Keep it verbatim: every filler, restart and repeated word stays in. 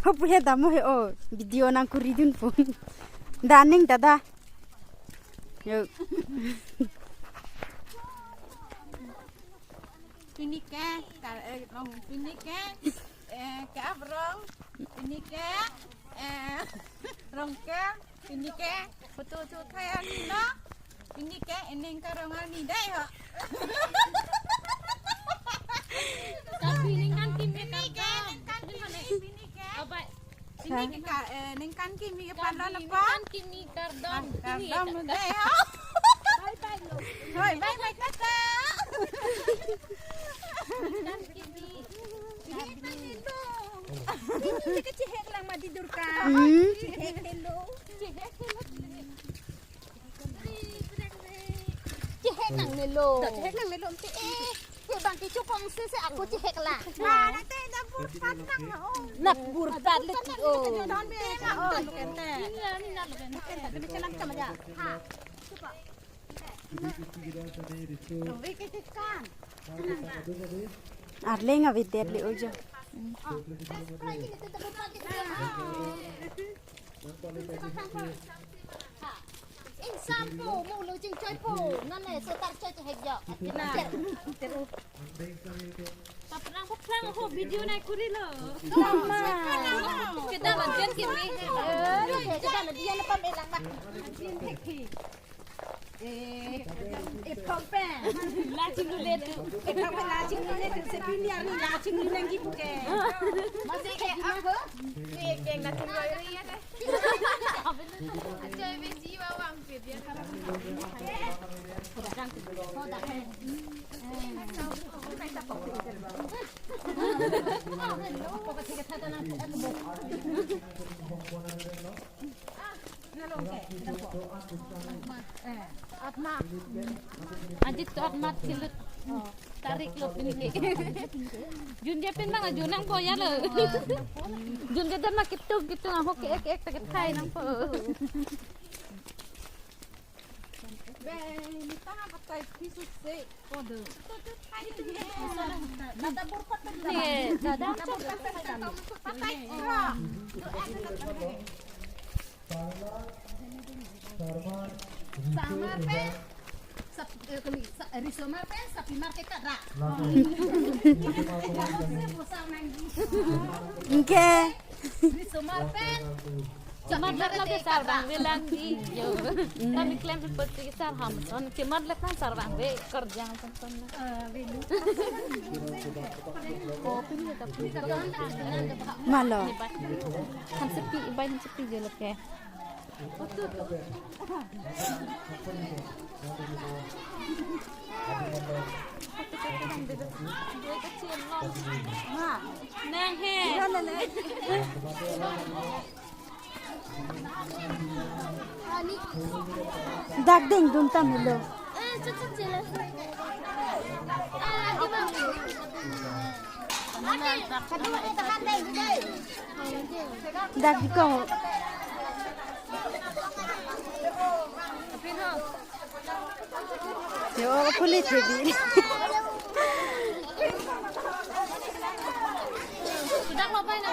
Pu he damo he o, video nangkuri dunpo. Daning dada. Yo. Pini ke, ka, eh, long, pini ke, eh, ke abrong, pini ke, eh, rongke, pini ke, photo chu thai ani lo, pini ke, ening karong ani dei ho. Tapi ningkan kimi, pini ke, kardom. Ningkan kimi, pini ke. Apa? Pini ke ka, eh, ningkan kimi ke pandon apa? Ningkan kimi kardom. Ah, kardom dei ho. Bye bye lo. Hoi, bye bye tata. Ningkan kimi. Chihek nang helo. Ini ke chihek lang mati Durga. Hmm. Chihek helo. Chihek helo. Chihek nang helo. Chihek nang helo. Eh. He bang kecho kongsi si ako chihek lang. Na, na te na burpat lang ho. Na burpat lagi o. Don be na o. Ini na, ini na lo. Ini na, ini na lo. Ha. Coba. Lo be ke kan. Arleng avidet le ojo. Oh, das kali ini tetap burpat lagi. Insampo, mo lo chingchoipo. Nonne sotar choi chehek jo. Na. Tapnang pho plang ho video nangkurilo. Mama. Kita lajen kimi. Eh, kita lajen apa melang, Mak? Eh, eh, pom pen. Laching le tu. Eh, pom pen laching le tu. Sepini hari laching le nangji puke. Masih ke apa? Ke, ke laching le ya deh. Ajit to atmat kilut. Tarik lo pini ke. Junje pen bang ajo nangpo ya lo. Junje dan ma kitung kitung ahok ke ek ek ta kethai nangpo. Be, ni tang apa tai pisu se. Kodo. Nada burpat. Ni, nada burpat. Samar pen, sap, eh, kami, sa, risomar pen, sapimar ke kara. Ingke. Risomar pen, sapimar ke kara. Kemar lap lap sarbang velangji. Yo. Kami klem putri sar hamson. Kemar lap sarbang ve kerjang. Malo. Hansepi, ibai hansepi je lo ke. Nang he. Dak ding dun tam helo. Dak di ko. Yo, kulit jadi. Sudah mau apa ini?